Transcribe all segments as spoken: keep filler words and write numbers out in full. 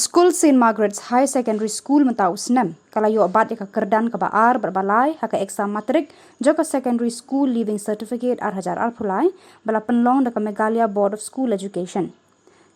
Skul St Margaret's Higher Secondary School mynta u snem ka la ïoh bat ïa ka kyrdan kaba ar bad ba lai ha ka exam matrik jong ka Secondary School Leaving Certificate ar hajar arphew lai, ba la pynlong da ka Meghalaya Board of School Education.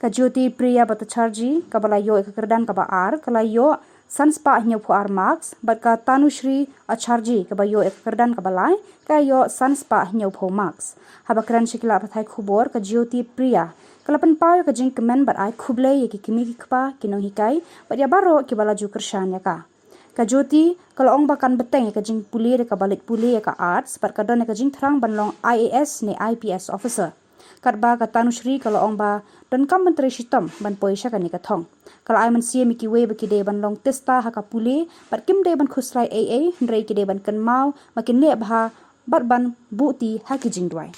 Ka Jyoti Priya Bhattacharjee kaba la ïoh ïa ka kyrdan kaba ar ka la ïoh san spah hynñiewphew ar marks, bad ka Tanushri Acharjee kaba ïoh ïa ka kyrdan kaba lai ka ïoh san spah hynñiewphew marks. Haba kren sha ki lad pathai khubor, ka Jyoti Priya ka la pynpaw ïa ka jingkmen bad ai khublei ïa ki kmie ki kpa, ki nonghikai bad ïa baroh kiba la ju kyrshan ïa ka. Ka Jyoti ka la ong ba kan bteng ïa ka jingpule da kaba leit pule ïa ka Arts bad ka don ïa ka jingthrang ban long I A S ne I P S officer. Katba ka Tanushri ka la ong ba donkam ban trei shitom ban poi sha kane ka thong. Ka la ai mynsiem ïa kiwei ba ki dei ban long tista ha ka pule bad kim dei ban khuslai ei ei, hynrei ki dei ban kynmaw ba kin leh bha bad ban buhti ha ki jingduwai.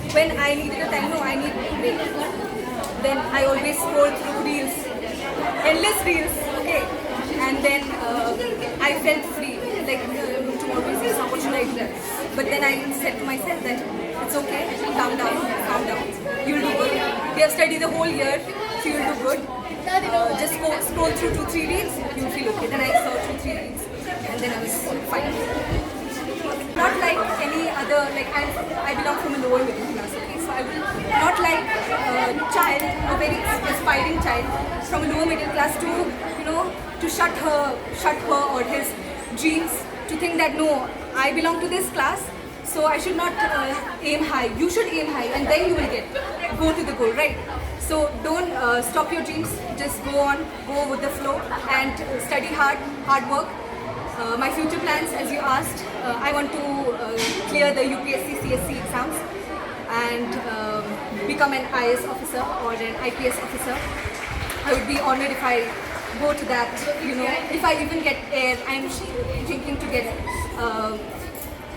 When I needed a time, no, I need break. Then I always scroll through reels, endless reels, okay? And then uh, I felt free, like uh, tomorrow is exam, what should I do? But then I said to myself that it's okay, calm down, calm down. You'll do good. You have studied the whole year, so you'll do good. Uh, just go scroll through two, three reels, you'll feel okay. Then I saw two, three reels, and then I was fine. Not like any other, like I, I belong from a lower middle class, okay? So I will not like a child, a very aspiring child from a lower middle class to, you know, to shut her, shut her or his dreams, to think that no, I belong to this class, so I should not uh, aim high. You should aim high, and then you will get, go to the goal, right? So don't uh, stop your dreams. Just go on, go with the flow, and uh, study hard, hard work. Uh, my future plans, as you asked, uh, I want to uh, clear the U P S C C S C exams and um, become an I A S officer or an I P S officer. I would be honored if I go to that, you know, if I even get air. I'm thinking to get uh,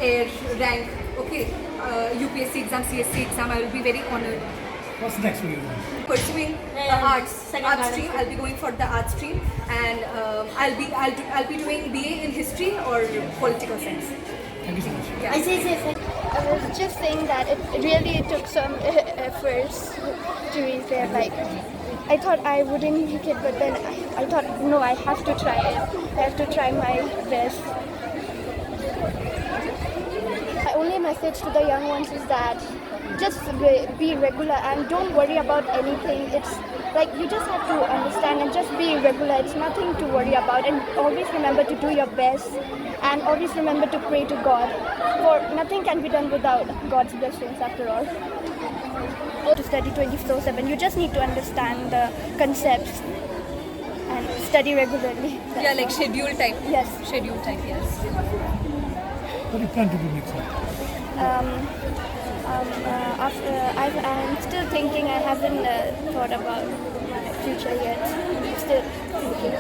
air rank, okay, uh, U P S C exam, C S C exam, I will be very honored. What's next for you then? Pursuing the arts, arts stream. I'll be going for the arts stream, and um, I'll be I'll, do, I'll be doing B A in history or political science. Thank you so much. Yeah. I say, say, say. I was just saying that it really took some efforts to reach there. Like, I thought I wouldn't make it, but then I, I thought, no, I have to try it. I have to try my best. My only message to the young ones is that just re- be regular and don't worry about anything. It's like you just have to understand and just be regular. It's nothing to worry about, and always remember to do your best, and always remember to pray to God, for nothing can be done without God's blessings after all. To study twenty-four seven, you just need to understand the concepts and study regularly. Yeah, like schedule type. Yes. Schedule type, yes. What do you plan to do next? Um, um, uh, after, I've, I'm still thinking. I haven't uh, thought about my future yet. I'm still thinking.